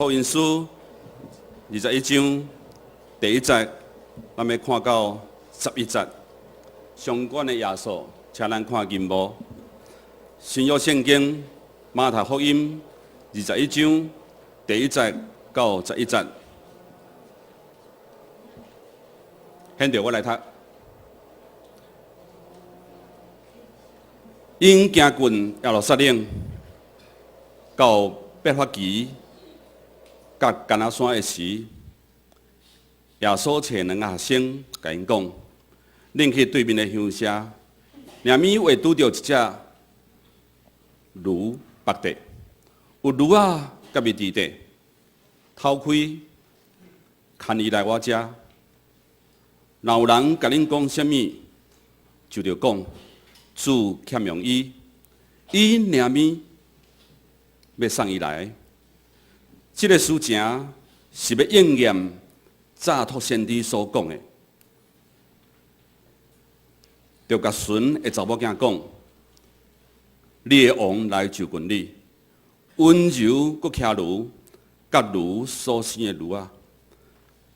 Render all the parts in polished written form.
福音書21章第一節，咱欲看到11節。相關的頁數，請咱看銀幕。新約聖經馬太福音二十一章第一節到十一節。現在我來讀。𪜶行近耶路撒冷，到伯法其佮橄欖山的時，耶穌揣兩个學生，共𪜶講：恁去對面的鄉社，迎面會拄著一隻驢縛著，有驢仔佮伊佇底，偷開，牽伊來我遮。若有人共恁講啥物，就著講主欠用伊，伊迎面欲送伊來。這个事情是欲應驗早託先知所講的，著共孫的查某囝講：你的王來就近你，溫柔閣騎驢，佮驢所生的驢仔。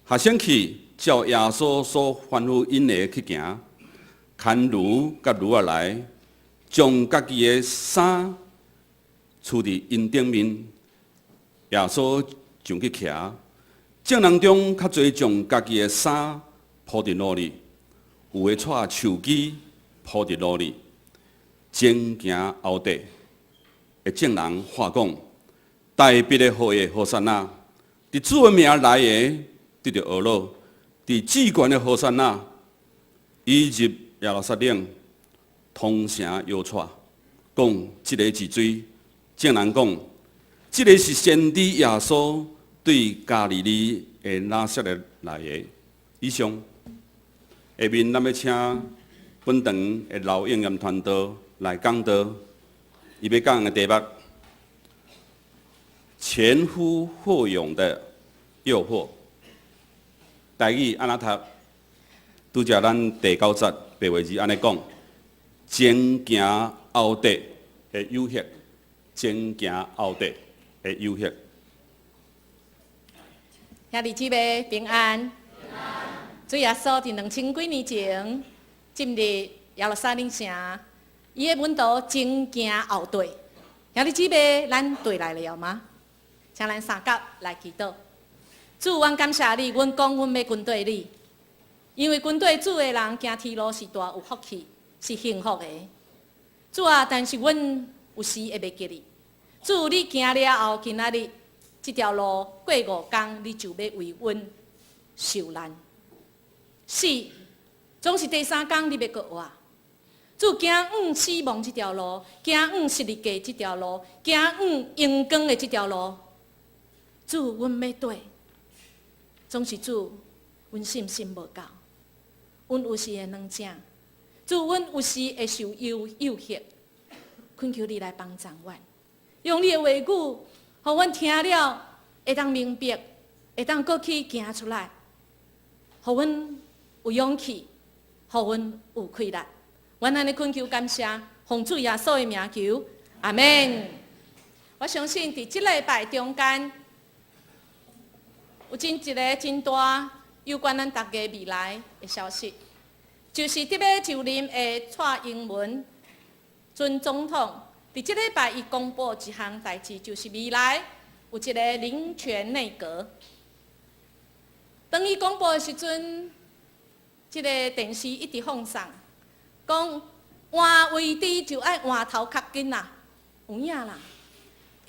學生去照耶穌所吩咐𪜶的去行，牽驢佮驢仔來，將家己的衫捒佇𪜶頂面。耶穌上去騎，眾人中較濟將家己的衫鋪佇路裡，有的掣樹枝鋪佇路裡，前行後綴的眾人喊講：大衛的後裔和散那，佇主的名來的得著呵咾，佇至懸的和散那，伊入耶路撒冷，通聲搖掣，講這个是誰？眾人講，這个是先知耶穌對加利利的拿撒勒來的。以上，下面咱欲請本堂的劉應驗傳道來講道，伊欲講的題目：前呼後擁的誘惑。台語按怎讀？拄才咱第九節白話字按呢講：前行後綴的誘惑，前行後綴的誘惑。兄弟姊妹平安。主耶穌佇2000幾年前進入耶路撒冷城，伊的門徒前行後綴。兄弟姊妹，咱綴來了嗎？請咱三甲來祈禱。主，阮感謝你，阮講阮欲跟綴你，因為跟綴主的人行天路是大有福氣，是幸福的。主啊，但是阮有時會袂記得。主，你行了後，今仔日這條路過5工，你就欲為阮受難。死，總是第三工你欲閣活。主，行往死亡這條路，行往十字架這條路，行往榮光的這條路。主，阮欲綴，總是主，阮信心無夠，阮有時會軟正，主，阮有時會受誘惑，懇求你來幫助阮。用你的話語，予阮聽了會當明白，會當閣去行出來，予阮有勇氣，予阮有氣力。阮按呢懇求感謝，奉主耶穌的名求，阿們。我相信佇這禮拜中間，有真一个真大有關咱大家未來的消息，就是佇欲就任的蔡英文前總統。佇這禮拜，伊公布一項代誌，就是未來有一个林全內閣。當伊公布的時陣，這个電視一直放送，講換位置就愛換頭殼緊啦，有影啦。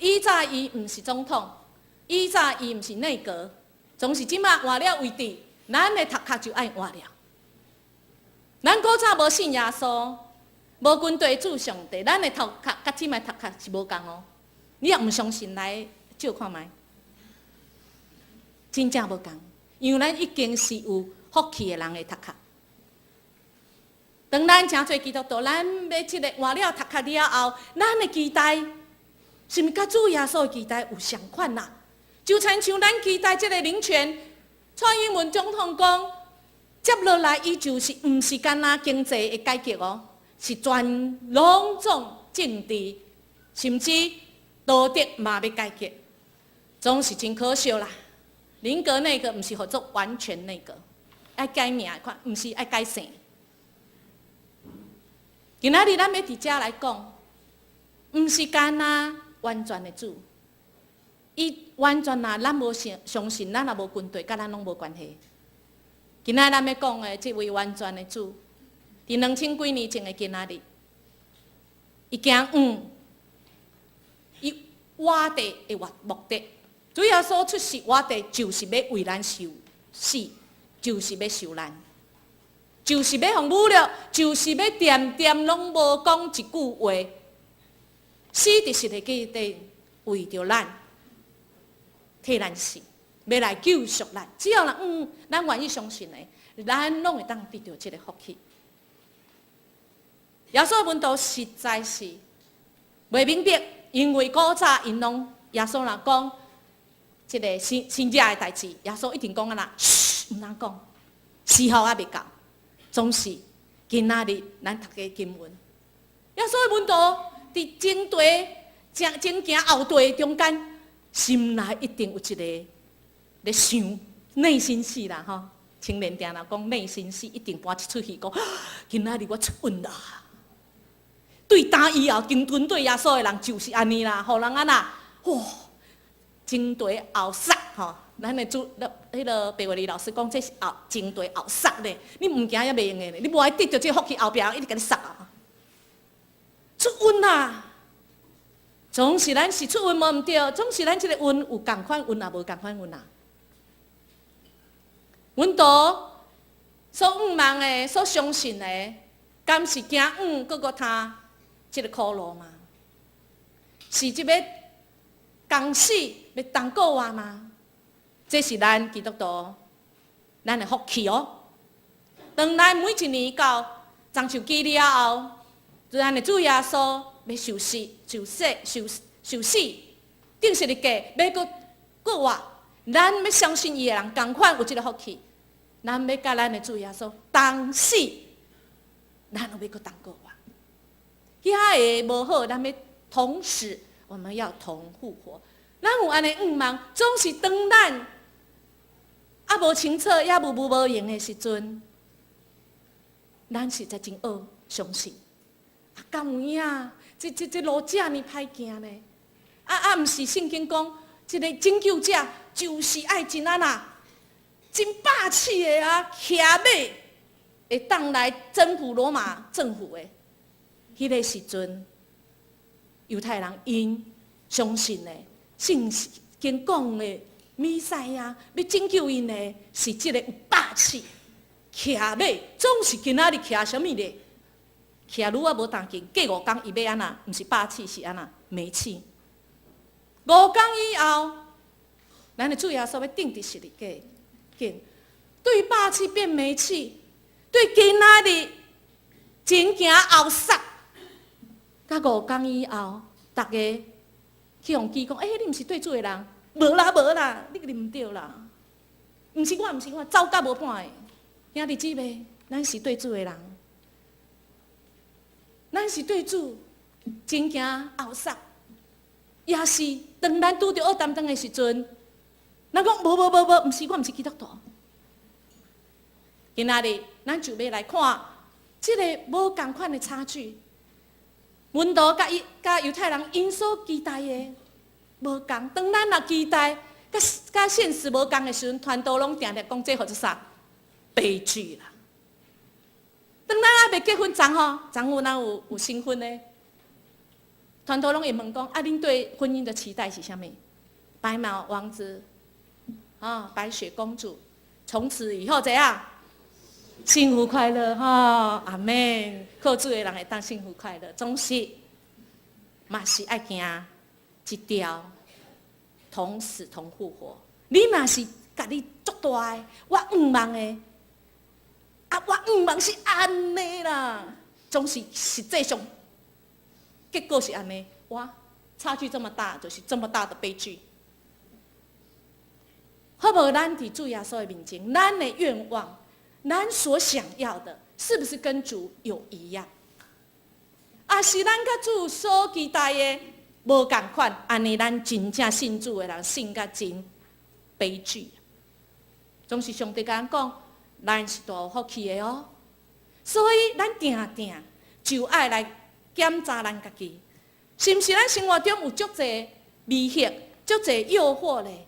以早伊毋是總統，以早伊毋是內閣，總是這馬換了位置，咱的頭殼就愛換了。咱古早無信耶穌，無跟綴主上帝，咱的頭殼佮這擺頭殼是無仝哦。你若毋相信，來照看覓，真正無仝，因為咱已經是有福氣的人的頭殼。當咱成做基督徒，咱欲這个換了頭殼了後，咱的期待是毋是佮主耶穌的期待有相款啦？就親像咱期待這个林全蔡英文總統講，接落來伊就是毋是干焦經濟的改革哦。是全攏總政治，甚至道德嘛欲改革。總是真可惜啦。林格內閣毋是號做完全內閣，愛改名款，毋是愛改姓。今仔日咱欲佇遮來講，毋是干焦完全的主，伊完全若咱無相相信，咱也無軍隊，佮咱攏無關係。今仔咱欲講的這位完全的主，佇2000幾年前的今仔日，伊行向，伊活地的目的，主耶穌出世活地，就是欲為咱受死，就是欲受難，就是欲予侮辱，就是欲恬恬攏無講一句話，死佇十字架頂，為著咱，替咱死，欲來救贖咱。只要咱願意相信的，咱攏會當得著這个福氣。耶穌門徒實在是袂明白，因為古早𪜶攏耶穌若講這个先先知的代誌，耶穌一定講按怎，噓，毋通講，時候猶未到。總是今仔日咱讀的經文，耶穌的門徒佇前途前前行後綴中間，心內一定有一个咧想內心戲啦吼。青年定定講內心戲，一定搬一齣戲講，今仔日我出運啦。對今以後，跟團隊耶穌的人就是按呢啦，予人按怎？哇，前綴後捒吼，咱的主，彼个白月麗老師講，這是後前綴後捒咧，你毋行也袂用的咧，你無愛得著這个福氣，後壁人一直共你捒啊。出運啦！總是咱是出運無毋對，總是咱這个運有仝款運也無仝款運啊。門徒所向望的、所相信的，敢是行往各各他這个苦路嗎？是這欲共死欲同過活嗎？這是咱基督徒咱的福氣哦。當咱每一年到棕樹節了後，就咱的主耶穌欲受死、受死、受受死，釘十字架，欲閣過活，咱欲相信伊的人，仝款有這个福氣。咱欲佮咱的主耶穌同死，咱欲閣同過活。遐个無好，咱欲同死，我們要同復活。咱有按呢向望，總是當咱猶無清楚，也無無無閒的時陣，咱實在真愛相信。啊，敢有影？這路遮爾歹行呢？啊啊，毋是聖經講，這个拯救者就是愛真按怎，真霸氣的啊，騎馬會當來征服羅馬政府的。彼个時陣，猶太人𪜶相信的聖經講的彌賽亞欲拯救𪜶的，是這个有霸氣、騎馬，總是今仔日騎啥物咧？騎驢仔無當緊，過5工伊欲按怎？毋是霸氣，是按怎？沒氣。5工以後，咱的主耶穌欲釘佇十字架頂，對霸氣變沒氣，對今仔日前行後捒。佮5工以後，逐家去予記講，欸，你毋是對主的人，無啦無啦，你毋對啦，毋是我，毋是我，走甲無半个。兄弟姊妹，咱是對主的人，咱是對主前行後捒，也是當咱拄著惡擔當的時陣，咱講無無無無，毋是我，毋是基督徒。今仔日咱就欲來看這个無仝款的差距。門徒佮伊佮猶太人𪜶所期待的無仝，當咱若期待佮佮現實無仝的時陣，傳道攏定定講這號做啥？悲劇啦！當咱猶未結婚昨吼，昨昏咱有新婚的，傳道攏會問講：啊，恁對婚姻的期待是啥物？白馬王子啊，白雪公主，從此以後怎樣？幸福快樂吼，阿們，靠主的人會當幸福快樂，總是嘛是愛行一條同死同復活。你若是家己足大的，我向望的，啊，我向望是按呢啦，總是實際上結果是按呢，哇，差距這麼大，就是這麼大的悲劇。好無？咱佇主耶穌的面前，咱的願望，咱所想要的，是不是跟主有一樣？啊，是咱佮主所期待的，無仝款，按呢咱真正信主的人信甲真悲劇。總是上帝共咱講，咱是大有福氣的哦。所以咱定定就愛來檢查咱家己，是毋是咱生活中有足濟迷惑、足濟誘惑咧？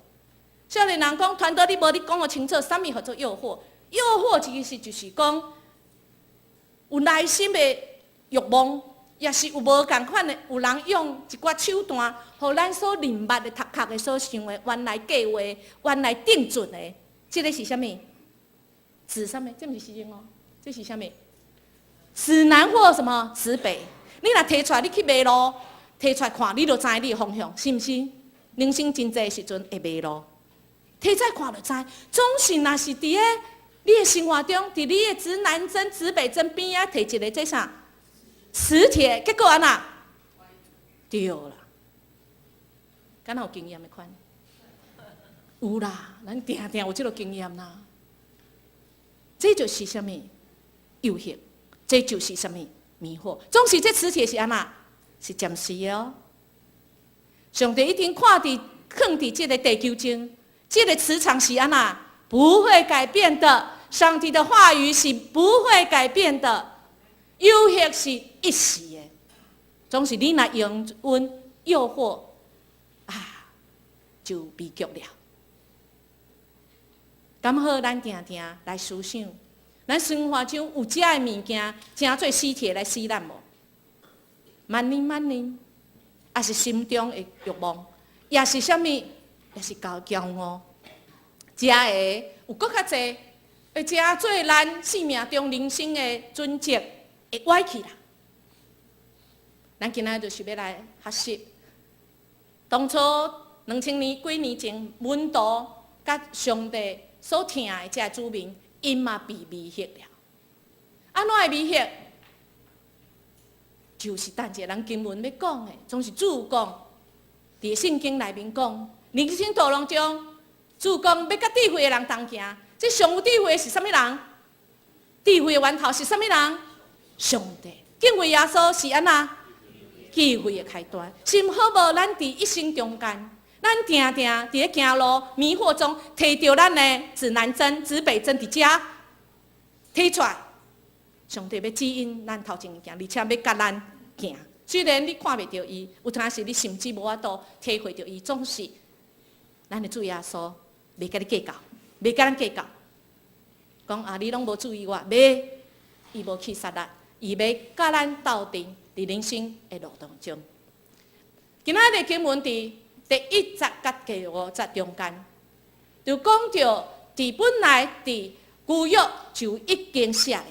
少年人講，傳道你無你講予清楚，啥物號做誘惑？誘惑其實就是講有內心的慾望，也是有無仝款的，有人用一寡手段，予咱所認捌的、讀殼的、所想的，原來計劃、原來定準的，這个是啥物？指啥物？這毋是詩經哦，這是啥物？指南或什麼？指北。你若提出來，你去迷路，提出來看，你就知你的方向，是毋是？人生真濟時陣會迷路，提出來看就知。總是若是佇咧你的生活中，佇你的指南針、指北針邊仔提一个這啥磁鐵，結果按怎？對啦，敢若有經驗的款？有啦，咱定定有這个經驗啦。這就是啥物？誘惑，這就是啥物？迷惑。總是這磁鐵是按怎？是暫時的哦。上帝已經看佇囥佇這个地球上，這个磁場是按怎？不會改變的。上帝的話語是不會改變的。誘惑是一時的，總是你若用阮誘惑啊，就悲劇了。敢好，咱定定來思想，咱生活中有遮的物件，成做磁鐵來使咱無？慢呢慢呢，抑是心中的慾望，也是啥物？也是夠驕傲。遮的有閣較濟，會成做咱生命中人生的準則，會歪去啦。咱今仔就是欲來學習。當初2000年幾年前，門徒佮上帝所疼的這个子民，𪜶嘛被迷惑了。按怎會迷惑？就是等一下咱經文欲講的，總是主講，佇聖經內面講，人生道路中，主講欲佮智慧的人同行。這上有智慧的是啥物人？智慧的源頭是啥物人？上帝。敬畏耶穌是按怎？智慧的開端。是毋好無？咱佇一生中間，咱定定佇咧行路迷惑中，提著咱的指南針、指北針佇遮提出來。上帝欲指引咱頭前行，而且欲佮咱行。雖然你看袂著伊，有當時你甚至無法度體會著伊，總是咱的主耶穌袂佮你計較，袂佮咱計較。講啊，你攏無注意我，袂，伊無去殺咱，伊欲佮咱鬥陣佇人生的路當中。今仔日經文佇第一節佮第五節中間，就講著佇本來佇舊約就已經寫了。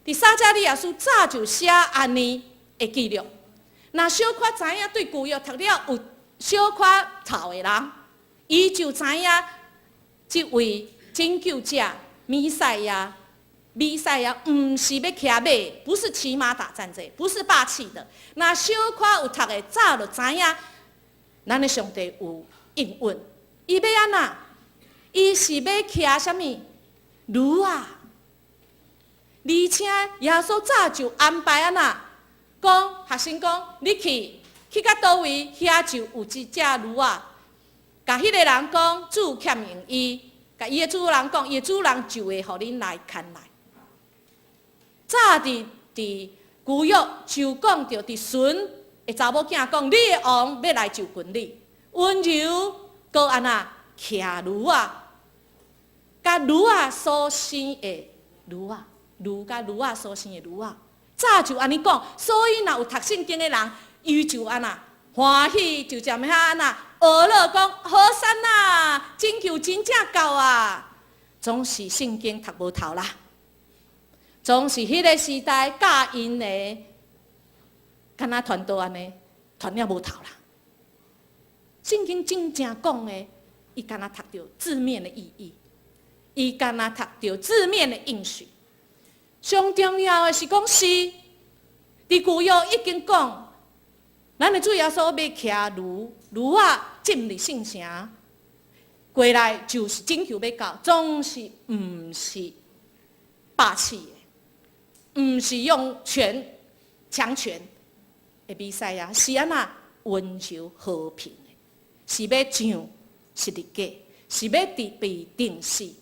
佇撒迦利亞書早就寫按呢的記錄。若小可知影對舊約讀了有小可透的人，伊就知影這位拯救者彌賽亞，彌賽亞毋是欲騎馬，不是騎馬打戰這，不是霸氣的。若小可有讀的，早就知影，咱的上帝有應允，伊欲按怎？伊是欲騎啥物？驢仔。而且耶穌早就安排按怎？講學生講，你去去到佗位，遐就有一隻驢仔。共彼个人講，主欠用伊，共伊的主人講，伊的主人就會予恁來牽來。早佇佇舊約就講著，佇神的查某囝講，你的王欲來就近你，溫柔閣按怎騎驢仔，佮驢仔所生的驢仔，驢佮驢仔所生的驢仔，早就按呢講，所以若有讀聖經的人，伊就按怎歡喜，就踮遐按怎呵咾講和散那，拯救真正到啊！總是聖經讀無透啦，總是彼个時代教𪜶的，敢若傳道按呢，傳了無透啦。聖經真正講的，伊敢若讀著字面的意義，伊敢若讀著字面的應許。上重要的是講是，佇舊約已經講，咱的主耶穌欲騎驢，驢仔進入聖城，過來就是拯救欲到，總是毋是霸氣的，毋是用權強權的彌賽亞，是按怎？溫柔和平的，是欲上十字架，是欲佇被釘死。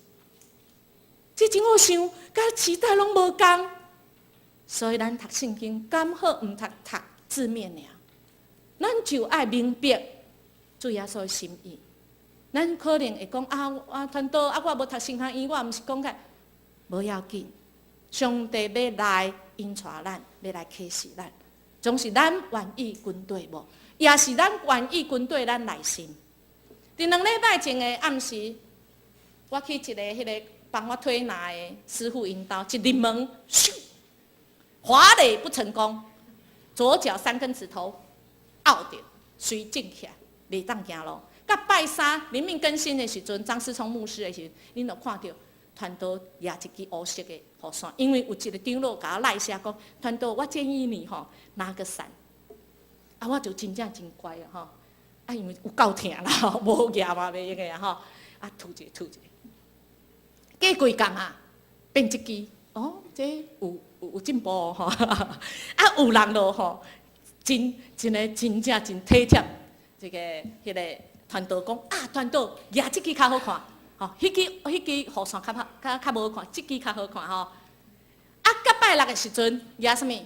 這真好想，佮時代攏無仝，所以咱讀聖經，敢好毋讀讀字面爾，咱就愛明白主耶穌的心意。咱可能會講啊啊，傳道啊，我無讀神學院，我毋是講解，無要緊。上帝欲來引帶咱，欲來啟示咱，總是咱願意跟綴無，也是咱願意跟綴咱內心。佇2禮拜前的暗時，我去一个彼个幫我推拿的師傅𪜶兜，一入門，咻，滑壘不成功，左腳三根指頭拗著，隨腫起來，袂當行路。佮拜三靈命更新的時陣，張思聰牧師的時陣，恁就看著傳道舉一支烏色的雨傘，因為有一個長老共我賴寫講，傳道我建議你吼拿個傘，啊我就真正真乖啊吼，啊因為有夠疼啦，無舉嘛袂用的吼，啊吐一下吐一下，過幾工啊變這支，哦這有進步吼，啊有人就吼真真个真正真體貼，這個彼個傳道講啊傳道舉這支較好看，吼，彼支彼支雨傘較較較無好看，這支較好看吼。啊，佮拜六的時陣舉啥物？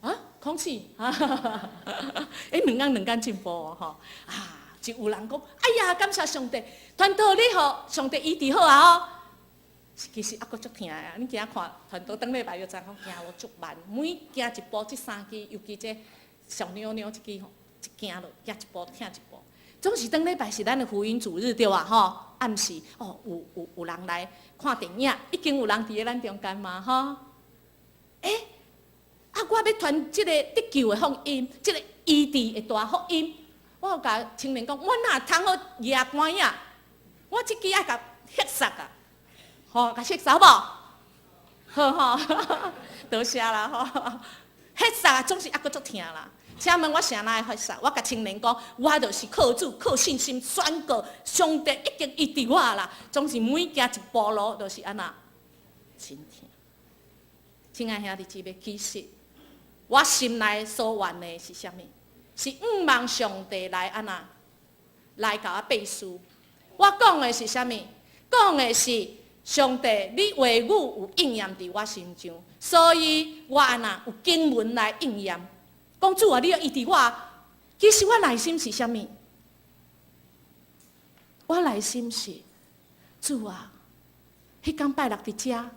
啊，空氣，欸，兩工兩工進步吼，啊，就有人講，哎呀，感謝上帝，傳道你予上帝醫治好啊吼。其實猶閣足疼啊！你今仔看傳道頂禮拜就知影講行路足慢，每行一步，這三支，尤其這小妞妞這支吼，一行落行一步疼一步。總是頂禮拜是咱的福音主日對吧？吼，暗時哦，有人來看電影，已經有人佇咧咱中間嘛吼。欸，啊，我欲傳這個得救的福音，這個醫治的大福音，我有共青年講，我哪通好舉竿仔？我這支愛共翕殺啊！吼，共翕殺好無？好吼，多謝啦吼。翕殺總是猶閣足疼啦。請問我啥來翕殺？我共青年講，我就是靠主、靠信心宣告，上帝已經醫治我啦。總是每行一步路，就是按怎真疼。親愛兄弟姊妹，其實我心內所願的是啥物？是向望上帝來按怎來共我背書。我講的是啥物？講的是上帝，你話語有應驗佇我身上，所以我按怎有經文來應驗。講主啊，你欲醫治我。其實我內心是啥物？我內心是主啊，彼工拜六佇遮，啊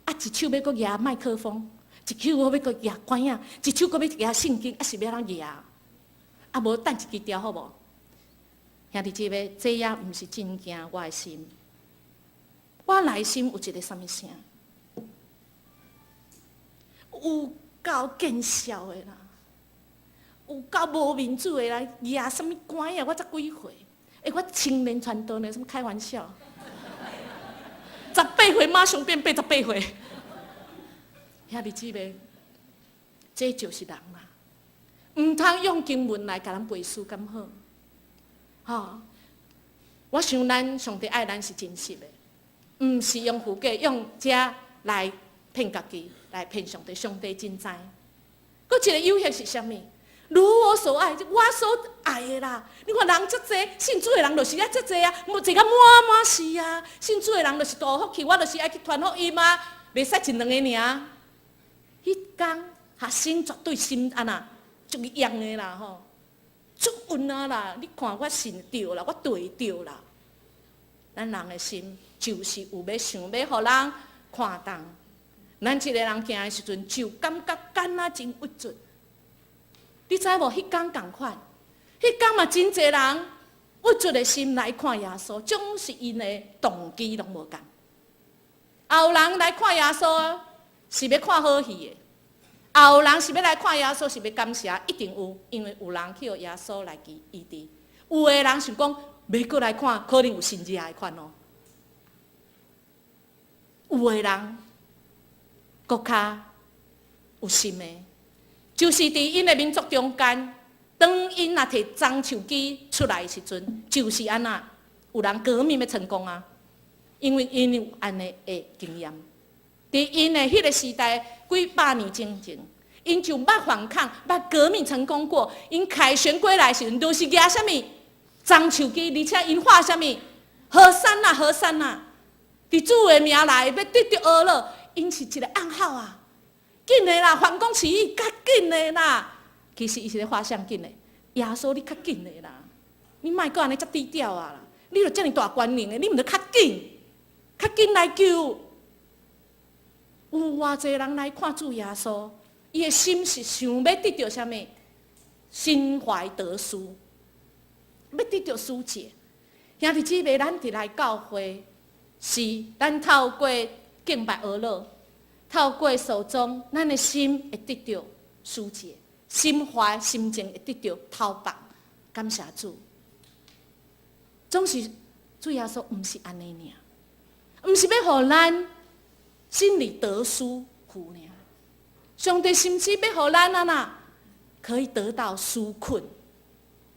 一手欲閣舉麥克風，一手閣欲閣舉竿仔，一手閣欲舉聖經，啊是欲按怎舉？啊無等一支調好無？兄弟姊妹，這也毋是真正我的心。我內心有一个啥物聲？有夠見笑的啦，有夠無面子的啦，舉啥物竿仔？我才幾歲？欸，我青年傳道呢，啥物開玩笑？18歲馬上變88歲，兄弟姊妹，這就是人啦。毋通用經文來共咱背書，敢好？吼，我想咱上帝愛咱是真實的，毋是用符格用這來騙家己，來騙上帝。上帝真知。閣一個誘惑是啥物？如我所愛，我所愛的啦。你看人遮濟，信主的人就是遐遮濟啊，無濟甲滿滿是啊。信主的人就是大福氣，我就是愛去傳福音啊，袂使一兩个爾。彼工學生絕對心按怎足挾的啦吼，足穩啊啦！你看我信對啦，我對對啦。咱人的心就是有欲想欲予人看重。咱一个人行的時陣，就感覺敢若真鬱卒。你知無？彼工仝款，彼工嘛真濟人鬱卒的心來看耶穌，總是𪜶的動機攏無仝。也有人來看耶穌是欲看好戲的，也有人是欲來看耶穌是欲感謝，一定有，因為有人去予耶穌來醫治。有的人想講欲閣來看，可能有神蹟的款哦。有的人閣較有心的，就是佇𪜶的民族中間，當𪜶若提樟樹枝出來的時陣，就是按怎，有人革命欲成功啊！因為𪜶有按呢的經驗，佇𪜶的彼個時代幾百年前前， 𪜶就捌反抗、捌革命成功過。𪜶凱旋歸來時陣，就是舉啥物樟樹枝，而且𪜶喊啥物和散那，和散那，佇主的名來，欲得著呵咾，𪜶是一个暗號啊！緊的啦，反攻起義，較緊的啦。其實伊是咧畫像緊的，耶穌你較緊的啦，你莫閣按呢遮低調啊啦！你著遮爾大權能的，你毋著較緊，較緊來救。有偌濟人來看主耶穌，伊的心是想欲得著啥物？心懷得紓，欲得著紓解。兄弟姊妹，咱佇來教會，是咱透過敬拜呵咾，透過訴頌，咱的心會得著紓解，心懷心情會得著透放。感謝主，總是主耶穌毋是按呢爾，毋是欲予咱心裡得舒服爾。上帝甚至欲予咱按怎，可以得到紓困。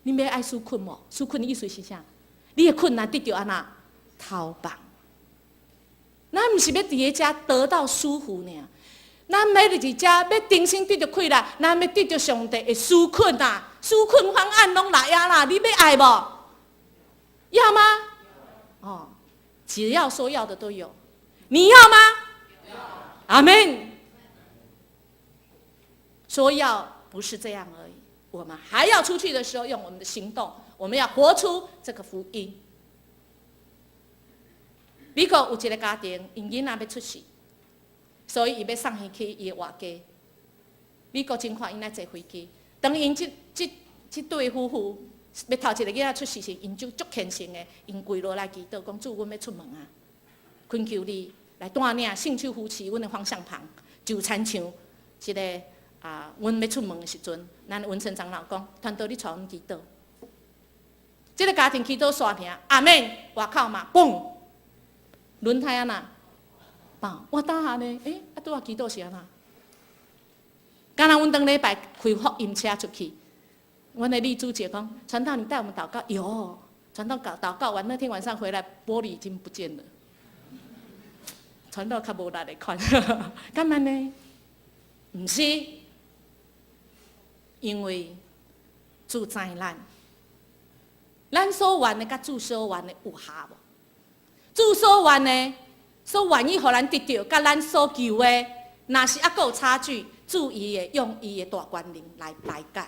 你欲愛紓困無？紓困的意思是啥？你的困難得著按怎透放。咱毋是欲佇遮得到舒服爾，咱欲佇遮欲重新得著氣力，咱欲得著上帝的紓困啊！紓困方案攏來啊啦！你欲愛無？要嗎？哦，只要說要的都有，你要嗎？要。阿門。說要不是這樣而已，我們還要出去的時候，用我們的行動，我們要活出這個福音。美國有一個家庭，𪜶囡仔欲出世，所以伊欲送伊去伊的外家。美國情況，𪜶愛坐飛機。當𪜶這對夫婦欲頭一個囡仔出世時，𪜶就足虔誠的，𪜶跪落來祈禱，講主，阮欲出門啊，懇求你來帶領聖手扶持阮的方向盤，就親像這個啊，阮欲出門的時陣，咱文成長老講，傳道你帶阮祈禱。這個家庭祈禱煞聽，阿門。外口嘛，嘣，輪胎按怎？爆，我當下呢？欸，啊，拄仔祈禱是按怎？敢若阮頂禮拜開福音車出去，阮的李主姐講，傳道你帶我們禱告，有，傳道禱禱告完那天晚上回來，玻璃已經不見了。傳道較無力的款，幹嘛呢？毋是，因為主知咱，咱所願的佮主所願的有合無？主所願的，所願意予咱得著，佮咱所求的，若是猶閣有差距，主伊會用伊的大權能來排解。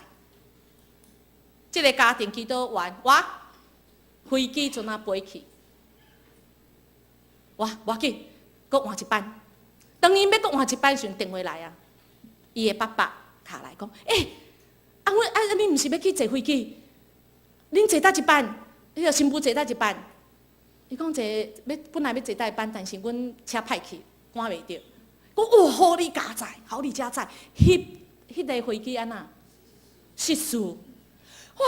這個家庭祈禱完，哇，飛機陣仔飛去，哇，無要緊，閣換一班。當𪜶欲閣換一班時陣，電話來啊，伊的爸爸敲來講，欸，啊，阮啊，恁毋是欲去坐飛機？恁坐佗一班？彼個新婦坐佗一班？伊講坐欲本來欲坐佗一班，但是阮車歹去，趕袂著。講哦，好你佳哉，好你佳哉，彼個飛機按怎失事？哇！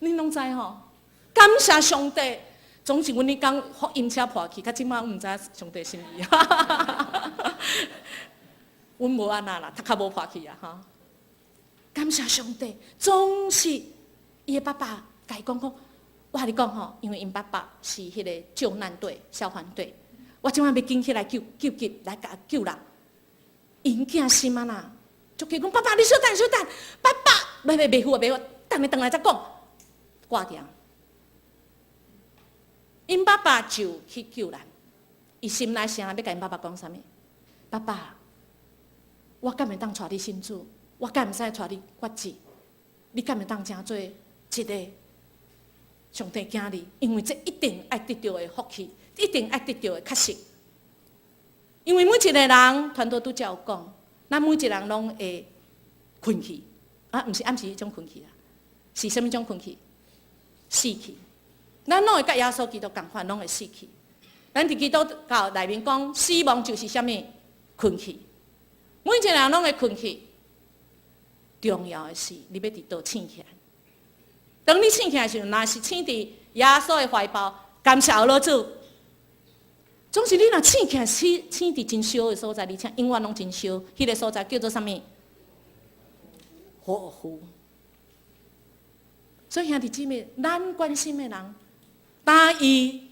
恁攏知吼？感謝上帝，總是阮彼工福音車破去，到這擺阮毋知影上帝心意。阮無按怎啦，頭殼無破去啊！吼！感謝上帝，總是伊的爸爸共伊講講，我共你講吼，因為𪜶爸爸是彼個救難隊、消防隊，我這擺欲緊起來救救急來共救人。𪜶囝心按怎，就去講爸爸，你小等小等，爸爸，袂袂袂赴啊袂赴，等你轉來再講，掛掉。𪜶爸爸就去救人，伊心內想欲共𪜶爸爸講啥物？爸爸，我敢會當帶你信主？我敢會使帶你決志？你敢會當成做一個上帝囝兒？因為這一定愛得著的福氣，一定愛得著的確實。因為每一個人，傳道拄才有講，咱每一個人攏會睏去，啊，毋是暗時彼種睏去啊，是啥物種睏去？死去。咱攏會佮耶穌基督仝款，攏會死去。咱佇基督教內面講，死亡就是啥物？睏去。每一個人攏會睏去。重要的是，你欲佇佗醒起來。當你醒起來的時陣，若是醒佇耶穌的懷抱，感謝老主。總是你若醒起來，醒醒佇真燒的所在，而且永遠攏真燒，彼個所在叫做啥物？火湖。所以兄弟姊妹，咱關心的人，當伊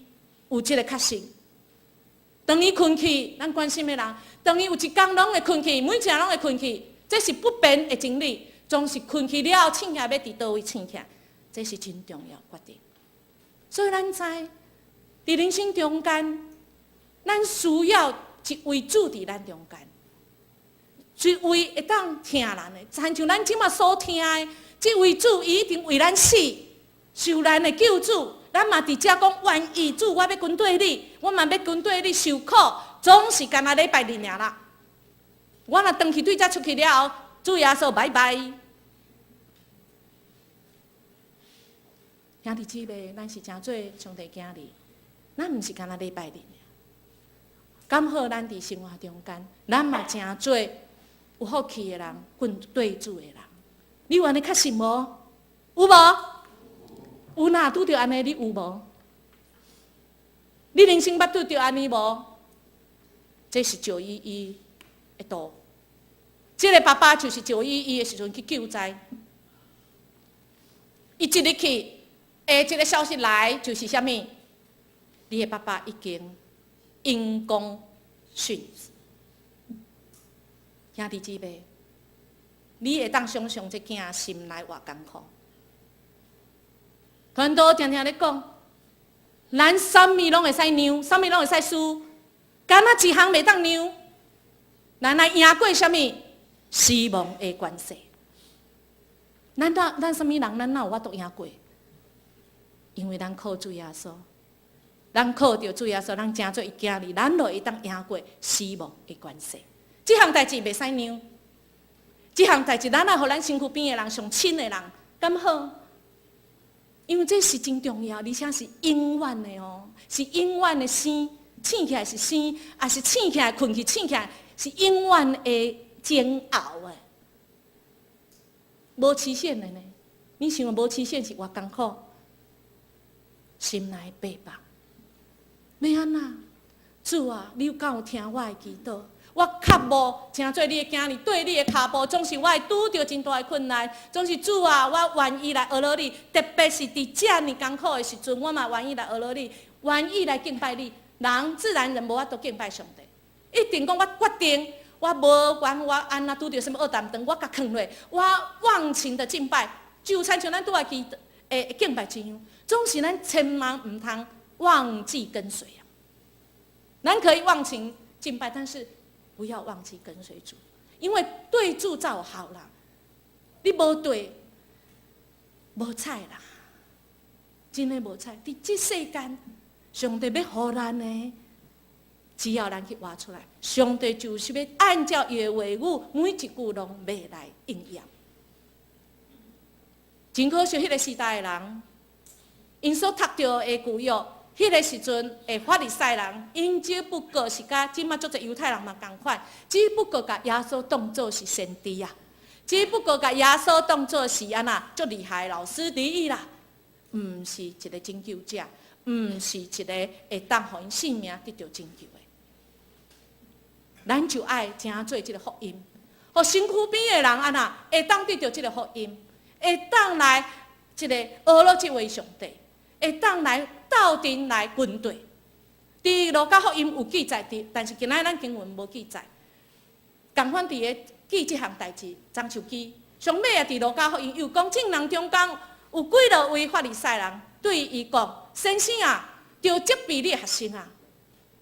有這個確信，當伊睏去，咱關心的人，當伊有一工攏會睏去，每一個人攏會睏去，這是不變的真理。總是睏去了後，醒起來欲佇佗位醒起來，這是真重要決定。所以咱知，佇人生中間，咱需要一位主佇咱中間，一位會當疼咱的，親像咱這馬所聽的，這位主伊一定為咱死，受難的救主。咱嘛佇遮講願意主，我欲跟綴你，我嘛欲跟綴你受苦，總是干焦禮拜日爾啦。我若轉去對遮出去了後，主耶穌拜拜。兄弟姊妹，咱是誠做上帝囝兒，咱毋是干焦禮拜日爾。敢好，咱佇生活中間，咱嘛誠做有福氣的人，跟綴主的人。你有按呢確信無？有無？有若拄著按呢，你有無？你人生捌拄著按呢無？這是911的圖。這個爸爸就是911的時陣去救災，伊一入去，下一個消息來就是啥物？你的爸爸已經因公殉職。兄弟姊妹，你會當想像這囝心內偌艱苦？傳道定定咧講，咱啥物攏會使讓，啥物攏會使輸，干焦一項袂當讓，咱來贏過啥物？死亡的權勢。咱哪咱啥物人，咱哪有法度贏過？因為咱靠主耶穌，咱靠著主耶穌，咱成做伊囝兒，咱就會當贏過死亡的權勢。這項代誌袂使讓，這項代誌咱愛予咱身軀邊的人、上親的人，敢好？因為這是真重要，而且是永遠的哦，是永遠的生，醒起來是生，抑是醒起來睏去醒起來是永遠的煎熬的，無期限的呢。你想無期限是偌艱苦，心內白目，欲按怎？主啊，你敢有聽我的祈禱？我較無成做你的囝兒，綴你的跤步，總是我會拄著真大的困難。總是主啊，我願意來學落你，特別是佇遮爾艱苦的時陣，我嘛願意來學落你，願意來敬拜你。人自然人無法度敬拜上帝，一定講我決定，我無管我按怎拄著啥物惡擔當，我共囥落，我忘情的敬拜，就親像咱拄仔記會敬拜一樣，總是咱千萬毋通忘記跟隨啊。咱可以忘情敬拜，但是不要忘記跟隨主，因為對主才有效啦。你無對，無彩啦，真的無彩。佇這世間，上帝欲予咱的，只要咱去活出來，上帝就是欲按照伊的話語，每一句攏欲來應驗。真可惜，彼個時代的人，𪜶所讀著的舊約，彼個時陣的法利賽人，𪜶只不過是佮這馬足濟猶太人嘛仝款，只不過共耶穌當做是先知啊，只不過共耶穌當做是按怎足厲害的老師而已啦，毋是一個拯救者，毋是一個會當予𪜶性命得著拯救的。咱就愛成做這個福音，予身軀邊的人按怎會當得著這個福音，會當來這個學落這位上帝，會當來鬥陣來跟綴。佇路加福音有記載佇，但是今仔咱經文無記載。仝款佇咧記這項代誌，樟樹枝上尾啊，佇路加福音又講，眾人中間有幾落位法利賽人對伊講：先生啊，著責備你的學生啊。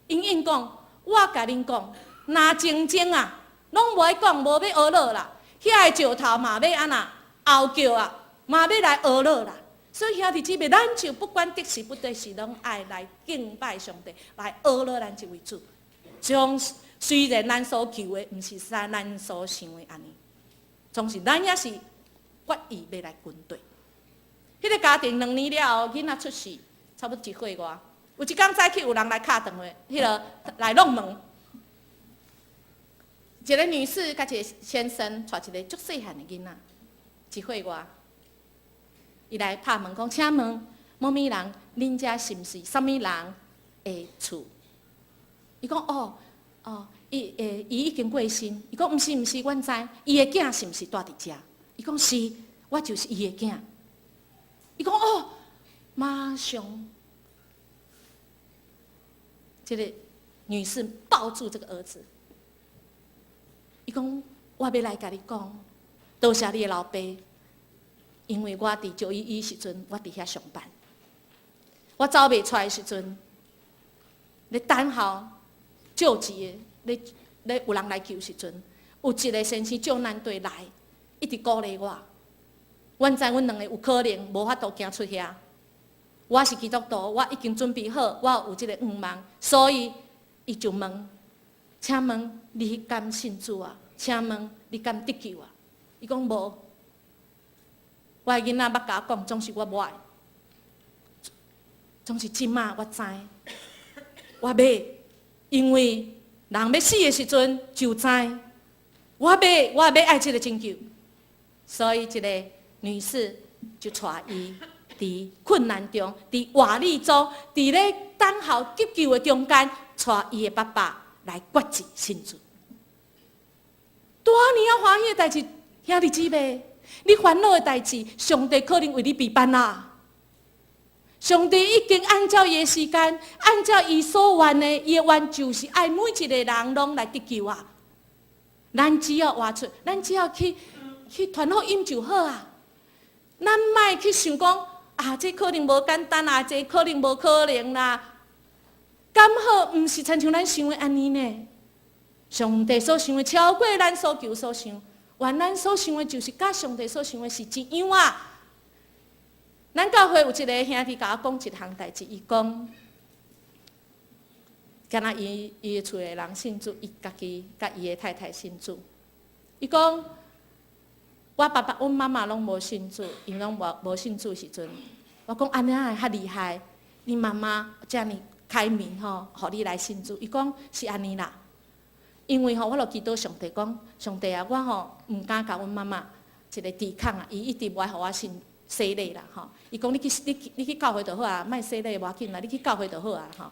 𪜶應講：我共恁講，若靜靜啊，攏無愛講，無欲呵咾啦，遐個石頭嘛欲按怎嗷叫啊，嘛欲來呵咾啦。所以兄弟姊妹，咱就不管得時不得時，攏愛來敬拜上帝，來呵咾咱這位主。將雖然咱所求的，毋是啥咱所想的按呢，總是咱也是決意欲來跟綴。彼個家庭2年了後，囡仔出世，差不多一歲外。有一工早起有人來敲電話，彼個來弄門。一個女士佮一個先生，帶一個足細漢的囡仔，一歲外。伊來拍門講，請問某物人，恁遮是毋是啥物人的厝？伊講哦哦，伊會伊已經過身。伊講毋是毋是，阮知，伊的囝是毋是住佇遮？伊講是，我就是伊的囝。伊講哦，馬上，這個女士抱住這個兒子。伊講我欲來共你講，多謝你的老爸，因為我佇911時陣，我佇遐上班，我走袂出來的時陣，咧等候救濟的，咧咧有人來救時陣，有一個先生救難隊來，一直鼓勵我。阮知阮兩个有可能無法度行出遐。我是基督徒，我已經準備好，我有這个願望，所以伊就問：請問你敢信主啊？請問你敢得救啊？伊講無。我的囡仔捌共我講，總是我無愛，總是這馬我知，我欲，因為人欲死的時陣就知，我欲，我欲愛這個拯救，所以這個女士就帶伊佇困難中，佇活力中，佇咧等候急救的中間，帶伊的爸爸來決志信主。多爾仔歡喜的代誌，兄弟姊妹，你煩惱的代誌，上帝可能為你備辦啦。上帝已經按照伊的時間，按照伊所願的，伊的願就是愛每一个人攏來得救啊！咱只要活出，咱只要去去傳福音就好啊！咱莫去想講啊，這可能無簡單啊，這可能無可能啦。敢好，毋是親像咱想的按呢呢？上帝所想的超過咱所求所想，原咱所想的，就是佮上帝所想的是一樣啊！咱教會有一个兄弟共我講一項代誌，伊講，敢若伊伊的厝的人信主，伊家己佮伊的太太信主。伊講，我爸爸、阮媽媽攏無信主，𪜶攏無無信主時陣，我講按呢會較厲害，你媽媽遮爾開明吼，予你來信主。伊講是按呢啦，因為吼，我就祈禱上帝講，上帝啊，我吼毋敢共阮媽媽一个抵抗啊，伊一直無愛予我信。洗禮啦，吼！伊講你去你去你去教會就好啊，莫洗禮無要緊啦，你去教會就好啊，吼！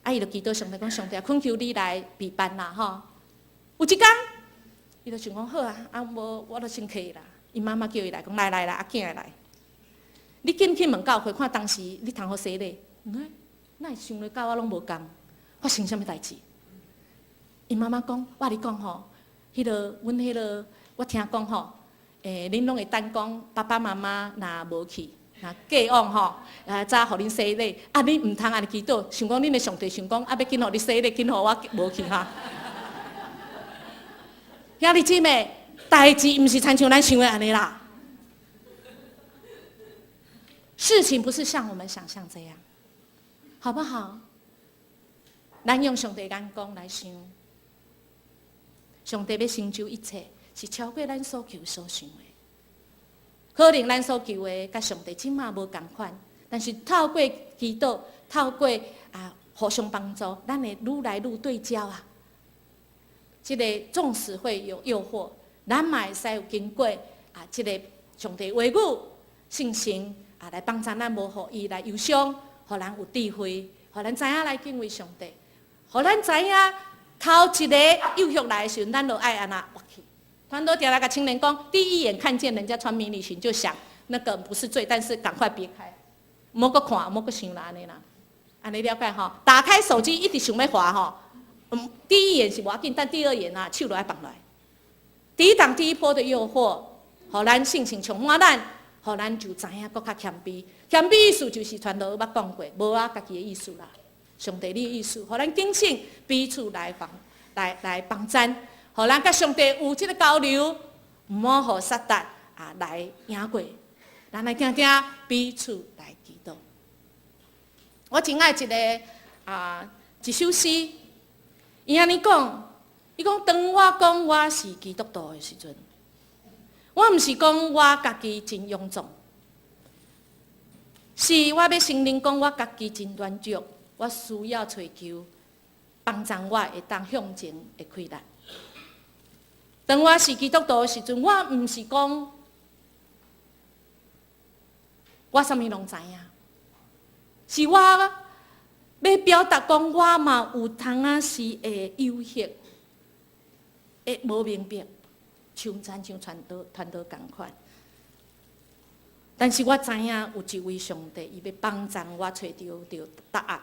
啊，伊就祈禱上帝講，上帝啊，懇求你來備辦啦，吼！有一工，伊就想講好啊，啊無我就先去啦。伊媽媽叫伊來講，來來來，阿囝來，你緊去問教會，看當時你通予洗禮。嗯，哪會想咧，佮我攏無仝，發生啥物代誌？伊媽媽講，我共你講吼，彼个阮彼个，我聽講吼。欸，恁攏會等講爸爸媽媽若無去，若過往吼，啊，才予恁洗禮。啊，恁毋通按呢祈禱，想講恁的上帝想講，啊，欲緊予你洗禮，緊予我無去哈。兄弟姊妹，代誌毋是親像咱想的按呢啦。事情不是像我們想象這樣，好不好？咱用上帝眼光來想，上帝欲成就一切，是超過咱所求所想的。可能咱所求的，佮上帝這馬無仝款，但是透過祈禱，透過啊互相幫助，咱會愈來愈對焦啊。這个縱使會有誘惑，咱嘛會使有經過啊，這个上帝話語、信心啊，來幫助咱無予伊來憂傷，予咱有智慧，予咱知影來敬畏上帝，予咱知影頭一个誘惑來的時陣，咱就愛按怎活去。傳道常來共青年講，第一眼看見人家穿迷你裙就想那個不是罪，但是趕快別開，莫閣看，莫閣想啦，按呢啦，按呢了解吼。打開手機一直想欲滑吼，嗯，第一眼是無要緊，但第二眼啊，手就愛放落來。抵擋第一波的誘惑，予咱信心充滿咱，予咱就知影閣較謙卑。謙卑意思就是傳道捌講過，無我家己的意思啦，上帝你的意思，予咱警醒彼此來幫來來幫贊。予咱佮上帝有這个交流，毋好予撒旦啊來贏過。咱來定定彼此來祈禱。我真愛一个啊一首詩，伊按呢講，伊講當我講我是基督徒的時陣，我毋是講我家己真勇壯，是我欲承認講我家己真軟弱，我需要揣求幫助我會當向前的氣力。當我是基督徒的時陣，我毋是講我啥物攏知影，是我欲表達講我嘛有通仔是會誘惑，會無明白，像親像傳道傳道仝款。但是我知影有一位上帝，伊欲幫助我揣著著答案。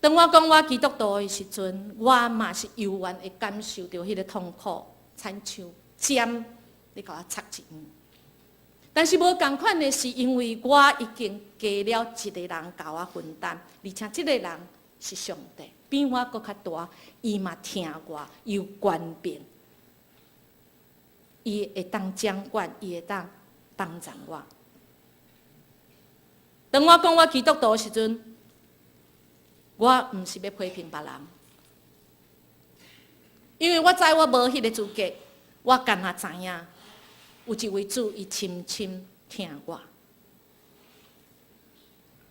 當我講我基督徒的時陣，我嘛是猶原會感受著彼个痛苦，親像針咧共我插一樣。但是無仝款的是，因為我已經加了一个人共我分擔，而且這个人是上帝，比我閣較大，伊嘛疼我，有權柄，伊會當掌管，伊會當幫助我。當我講我基督徒的時陣，我毋是欲批評別人，因為我知我無彼个資格，我干焦知影有一位主，伊深深疼我。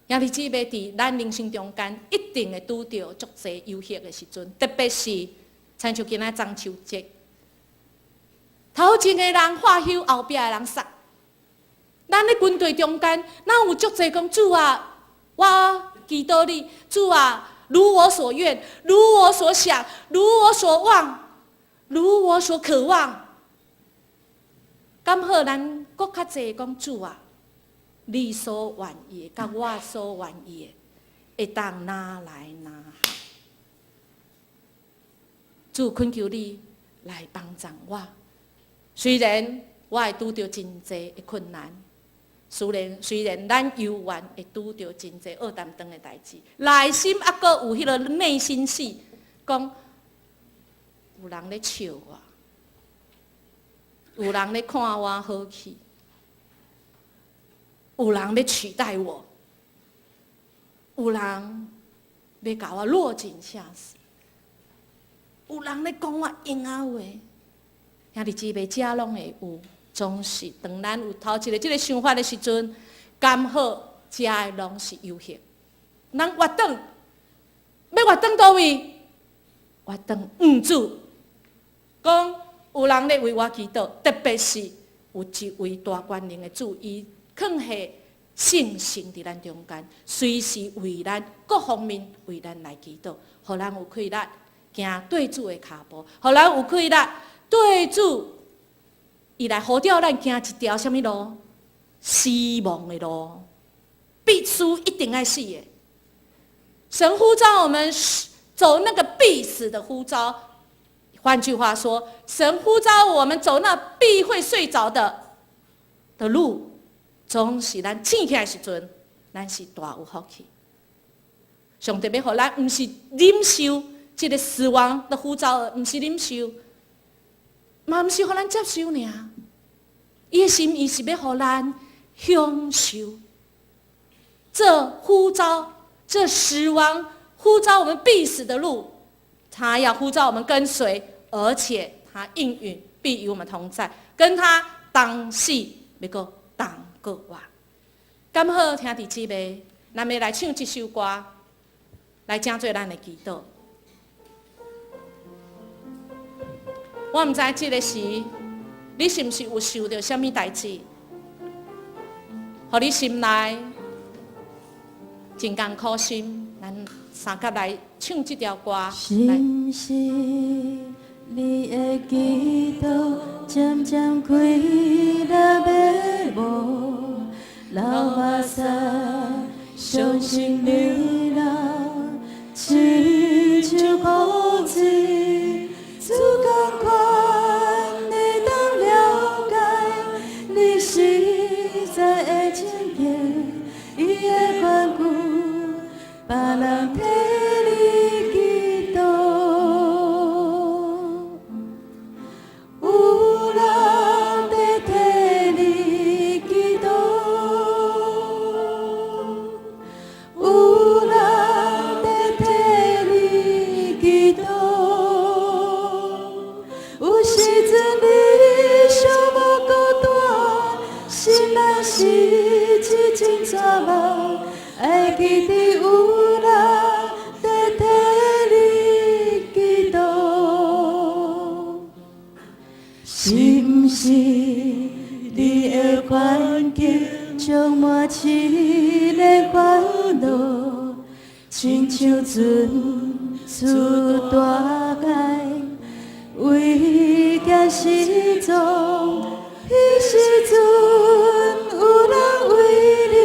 兄弟姊妹，佇咱人生中間，一定會拄著足濟誘惑的時陣，特別是親像今仔中秋節，頭前的人喝酒，後壁的人殺。咱咧軍隊中間，哪有足濟講主啊，我祈禱你，主啊，如我所願，如我所想，如我所望，如我所渴望。敢好咱閣較濟講主啊，你所願意的，佮我所願意的，會當哪來哪合。主懇求你來幫助我，雖然我會拄著真濟的困難，雖然咱猶原會拄著真濟惡擔當的代誌，內心猶閣有彼个內心戲，講有人咧笑我，有人咧看我好戲，有人欲取代我，有人欲共我落井下石，有人咧講我閒仔話，兄弟姊妹，這攏會有，總是當咱有頭一个這个想法的時陣，剛好這个攏是誘惑。咱越轉，欲越轉佗位？越轉向主，講有人咧為我祈禱，特別是有一位大權能的主，伊囥佇聖神佇咱中間，隨時為咱各方面為咱來祈禱，予咱有氣力行對主的跤步，予咱有氣力對主，伊來呼召咱行一條啥物路？死亡的路，必須一定愛死的。神呼召我們走那個必死的呼召，換句話說，神呼召我們走那必會睡着的路，總是咱醒起來時陣，咱是大有福氣。上帝欲予咱，毋是忍受這个死亡的呼召，毋是忍受，嘛毋是予咱接受爾。伊的心意是欲予咱享受這呼召，這死亡呼召我們必死的路，他要呼召我們跟隨，而且他應允必與我們同在，跟他同死，欲閣同過活。敢好兄弟姊妹，咱欲來唱這首歌，來成做咱的祈禱。我毋知這个時，你是毋是有受著啥物代誌，予你心內真艱苦心？咱相佮來唱這條歌。是毋是你的祈禱漸漸開了迷霧，流目屎傷心流浪，親像雨水，主仝款會當了解你實在的情形，伊會關顧別人替你祈禱，有人佇替你祈禱，有人佇替你祈禱。有時陣你想無孤單，心內實在真絕望，愛記得有人佇替你祈禱。是毋是你的環境充滿試煉煩惱，親像船出大海，危險失蹤，彼時陣有人為你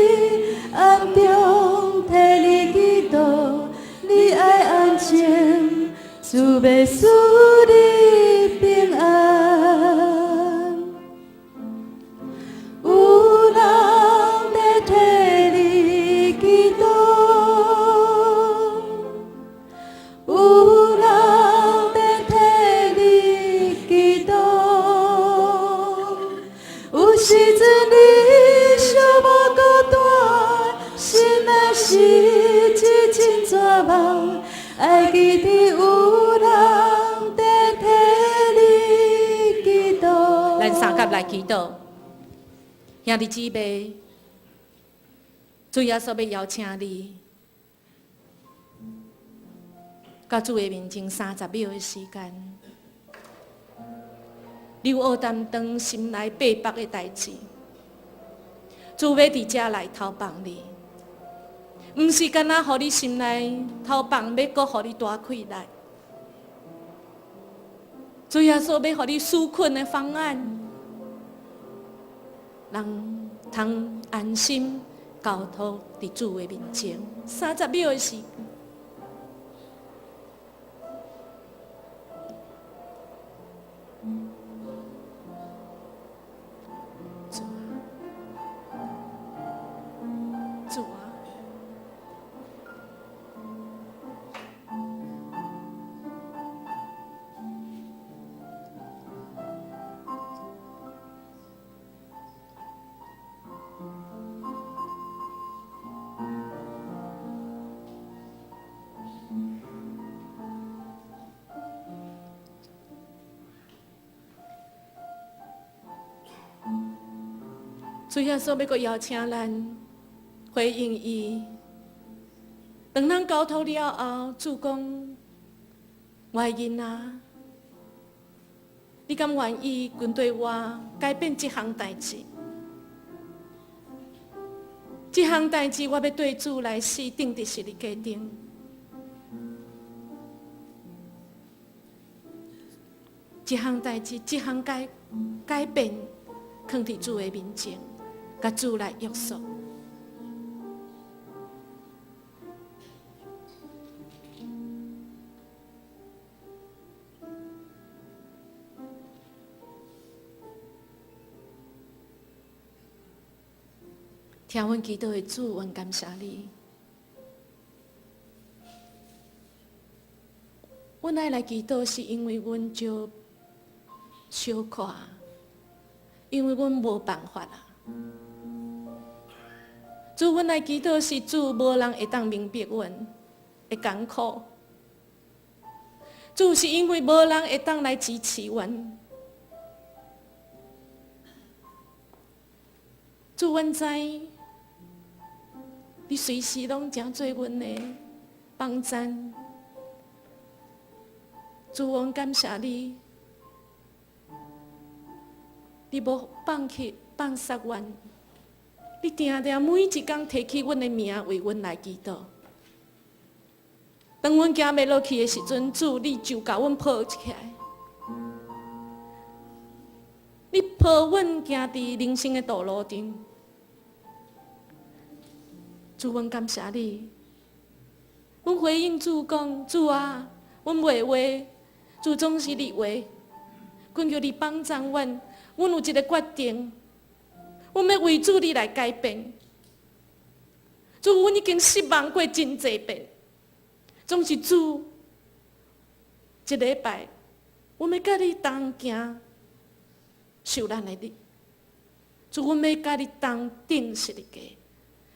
暗中替你祈禱，你愛主欲賜你平安。有人欲替你祈禱，有人欲替你祈禱。有時陣你小無孤單，心內實在真絕望，愛記得有人在替你祈禱。咱相佮來祈禱，兄弟姊妹，主耶穌欲邀請你，到主的面前30秒的時間，你有擔當心內百百的代誌，主欲佇遮來投放你，毋是干焦予你心內投放，欲閣予你大氣力。主耶穌欲予你紓困的方案，人通安心交託佇主的面前。30秒的時間。主啊，主啊。主耶穌欲閣邀請咱回應伊。當咱交託了後，主講：我的囡仔，你敢願意跟隨我改變這項代誌？這項代誌，我欲對主來死，釘佇十字架頂。這項代誌，這項改變，囥佇主的面前，共主來約束。聽阮祈禱的主，阮感謝你。阮愛來祈禱，是因為阮就小可，因為阮無辦法啊。主，阮來祈禱是主，無人會當明白阮的艱苦。主是因為無人會當來支持阮。主，阮知你隨時攏誠做阮的幫贊。主，阮感謝你，你無放棄放殺阮，你定定每一工提起阮的名，為阮來祈禱。當阮行袂落去的時陣，主，你就共阮抱起來。你抱阮行佇人生的道路頂。主，阮感謝你。阮回應主講：主啊，阮袂話，主總是你話。懇求你幫助阮，阮有一个決定，阮欲為主你來改變。主，阮已經失望過真濟遍，總是主這禮拜，阮欲佮你同行，受難的日。主，阮欲佮你同釘十字架。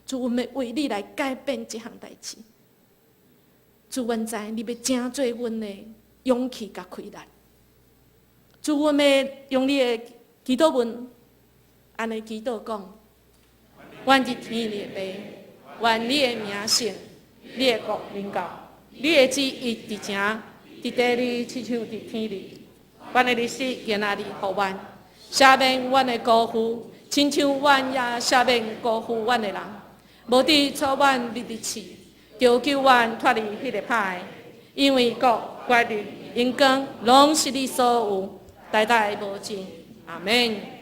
主，阮欲為你來改變這項代誌。主，阮知你欲成做阮的勇氣佮氣力。主，阮欲用你的祈禱文，按呢祈禱講：阮佇天裡的父，願你的名聖，你的國臨到，你的旨意佇成，佇地裡親像佇天裡。阮的日食今仔日予阮，赦免阮的辜負，親像阮也赦免辜負阮的人。無得帶阮入去試，著救阮脫離彼个歹的，因為國、權力、榮光，攏是你所有，代代無盡。阿門。